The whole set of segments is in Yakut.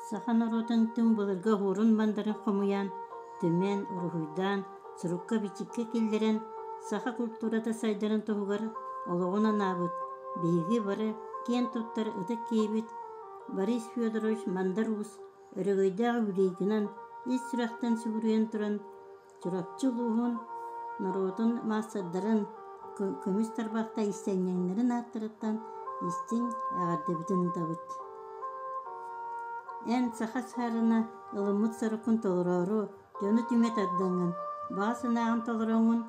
Саха норуотун түҥ былыргы оһуорун-мандарын хомуйан, түмэн, уруһуйдаан, сурукка-бичиккэ киллэрэн, саха культурата сайдарын туһугар олоҕун анаабыт, биһиги бары киэн туттар ытык киһибит Борис Федорович Мандар Уус өрөгөйдөөх үбүлүөйгүнэн ис сүрэхтэн сүгүрүйэн туран Чурапчы улууһун норуотун маастардарын көмүс тарбахта иистэнньэҥнэрин ааттарыттан истиҥ эҕэрдэбитин ыытабыт. Эн саха саарына ылыммыт соруккун толороору дьону түмэ тардаҥҥын, баҕа санааҕын толороҥҥун,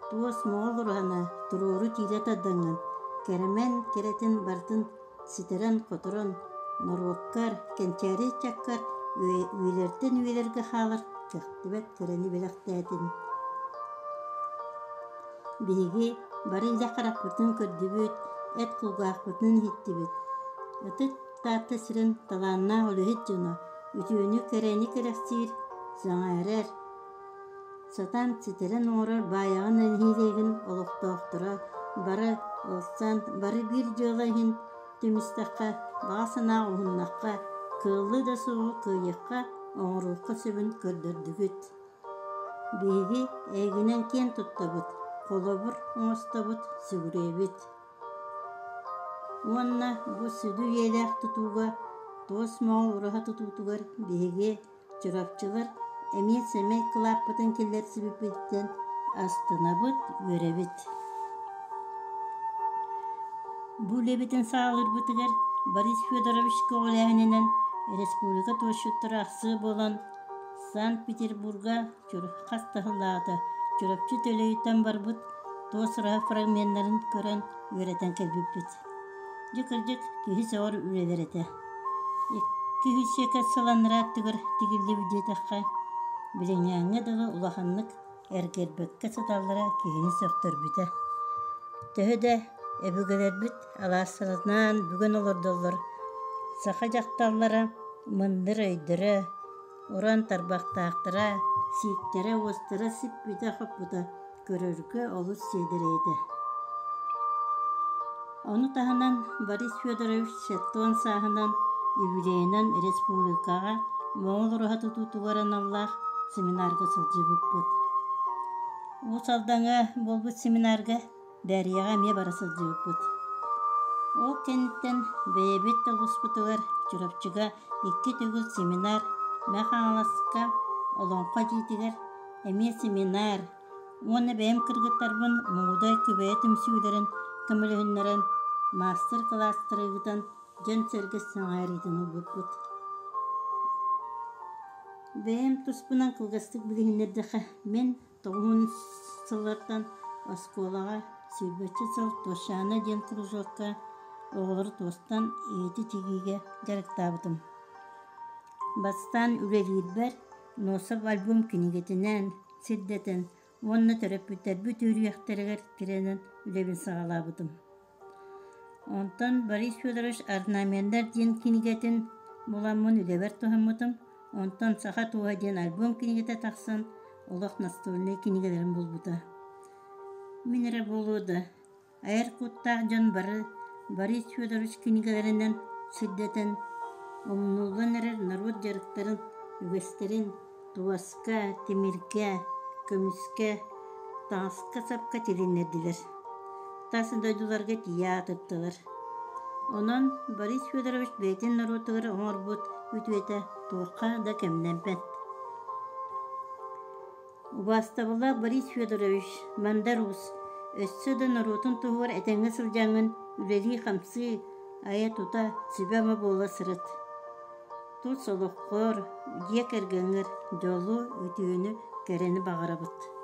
туос моҕол ураһана туруору тиирэ тардаҥҥын, кэрэмэн кэрэтин барытын ситэрэн-хоторон, норуоккар, кэнчээри ыччаккар үйэлэртэн үйэлэргэ хаалар кэхтибэт кэрэни бэлэхтээтин. Биһиги бары илэ харахпытын көрдүбүт, эт кулгаахпытын иһиттибит. Ытык Таатта сирин талааннаах үлэһит дьоно үтүөнү, кэрэни кэрэхсиир, сэҥээрэр, сатаан ситэрэн оҥорор Баайаҕа нэһилиэгин олохтоохторо бары ылсан, бары биир дьыала иһин түмүстэххэ, баҕа санаа уһуннахха, кыаллыы да суоҕу кыайыахха, оҥоруохха сөбүн көрдөрдүгүт. Биһиги эйигинэн киэн туттабыт, холобур оҥостобут, сүгүрүйэбит. Уонна бу сүдү үйэлээх тутууга туос моҕол ураһа тутуутугар биһиги, чурапчылар, эмиэ сэмэй кылааппытын киллэрсибиппититтэн астынабыт, үөрэбит. Бу үлэбитин саҕалыырбытыгар Борис Федорович көҕүлээһининэн республика туосчуттара ахсыа буолан Санкт-Петербурга хас да сыллааҕыта Чурапчы Төлөйүттэн барбыт туос ураһа фрагменнарын көрөн үөрэтэн кэлбиппит. Дьэ кырдьык, киһи сөҕөр үлэлэр этэ. 200 сыл анараа өттүгэр тигиллибит диэтэххэ, билиҥҥээҥҥэ дылы улаханнык эргэрбэккэ сыталлара киһини сөхтөрбүтэ. Төһө да өбүгэлэрбит алаастарынаан бүгэн олордоллор, саха дьахталлара мындыр өйдөрө, уран тарбахтаахтара, сииктэрэ-уостара сиппитэ-хоппута көрөргө олус сиэдэрэй этэ. Ону таһынан Борис Федорович 70 сааһынан юбилейынан республикаҕа Моҕол ураһа тутуутугар аналлаах семинарга сылдьыбыппыт. Уус Алдаҥҥа буолбут семинарга Бээрийэҕэ эмиэ бара сылдьыбыппыт. Ол кэнниттэн бэйэбит да улууспутугар Чурапчыга икки төгүл семинар, Мэҥэ Хаҥаласка Олоҥхо дьиэтигэр эмиэ семинар уонна бэйэм кыргыттарбын Муҥудай Күбэйэ түмсүүлэрин көмөлөһүннэрэн маастар-кылаастары ыытан дьон-сэргэ сэҥээриитин ылбыппыт. Бэйэм туспунан кылгастык билиһиннэрдэххэ, мин тоҕуһун сыллартан оскуолаҕа сүүрбэччэ сыл Тошана диэн кружокка оҕолору туостан иһити тигиигэ дьарыктаабытым. Бастаан үлэлиирбэр Носов альбом кинигэтинэн сирдэтэн уонна төрөппүттэрбит үөрүйэхтэригэр тирэнэн үлэбин саҕалаабытым. Онтон Борис Федорович «Орнаменнар» диэн кинигэтин буламмын үлэбэр туһаммытым. Онтон «Саха туоһа» диэн альбом кинигэтэ тахсан, олох настольнай кинигэлэрин булбута. Мин эрэ буолуо да, айар куттаах дьон бары Борис Федорович кинигэлэринэн сирдэтэн, умнуллан эрэр норуот дьарыктарын, үгэстэрин туоска, тимиргэ, көмүскэ, таҥаска-сапка тилиннэрдилэр, тас дойдуларга тиийэ аатырдылар. Онон Борис Федорович бэйэтин норуотугар оҥорбут үтүөтэ туохха да кэмнэммэт. Убаастабыллаах Борис Федорович, Мандар Уус, өссө да норуотун туһугар этэҥҥэ сылдьаҥҥын үлэлии-хамсыы, айа-тута, сүбэ-ама буола сырыт. Тус олоххор, дьиэ кэргэҥҥэр дьолу, үтүөнү, кэрэни баҕарабыт.